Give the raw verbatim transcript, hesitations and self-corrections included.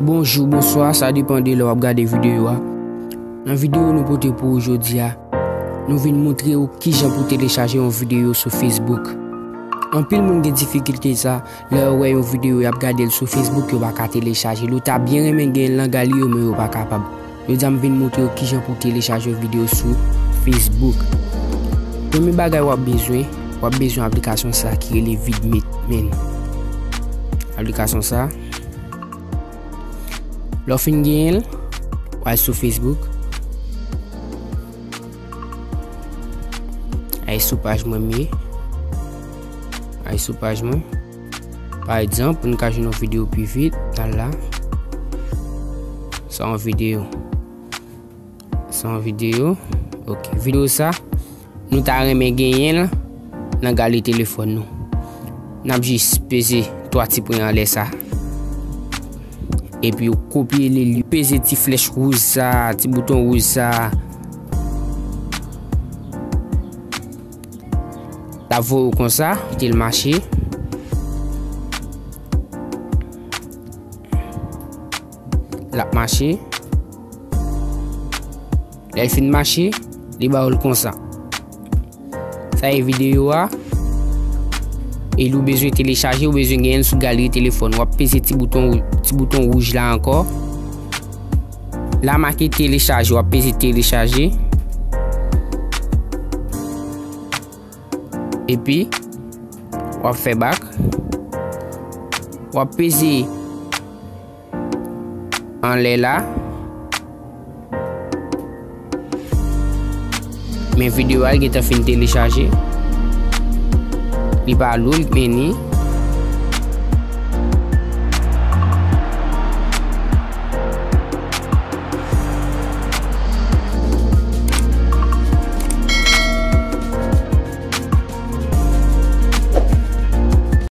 Bonjou, bonswa, sa depann de lè w ap gade videyo a. Nan videyo nou pote pou ou jodi a, nou vin montre w kijan pou telechaje yon videyo sou Facebook. Anpil moun gen difikilte sa, lè yo wè yon videyo y ap gade l sou Facebook, yo pa ka telechaje l. Yo ta byen renmen gen l nan galri yo, men yo pa kapab. Jodi a m vin montre w kijan pou telechaje yon videyo sou Facebook. Premye bagay w ap bezwen, w ap bezwen aplikasyon sa ki rele Vidmate, men. Aplikasyon sa. Lè w fin genyen l, w al sou Facebook. Ay sou paj mwen m ye. Ay sou paj mwen. Pa egzanp, pou n ka jwenn yon videyo pi vit, n al la. Sa yon videyo. Sa yon videyo. Ok. Videyo sa, nou ta renmen genyen l nan galri telefòn nou. N ap jis peze twa ti pwen anlè sa. Epi w kopye li, li peze ti flèch wouj sa, ti bouton wouj sa. L ap voye w konsa, kite l mache. L ap mache. Lè l fin mache, li ba w l konsa. Sa e videyo a. E lè w bezwen telechaje, ou bezwen genyen l sou galri telefòn. W ap peze ti bouton, ti bouton wouj la ankò. La make telechaje, w ap peze telechaje. Epi, w ap fè bak. W ap peze anlè la. Men videyo a l gentan fin telechaje. Li pa lou, li meni.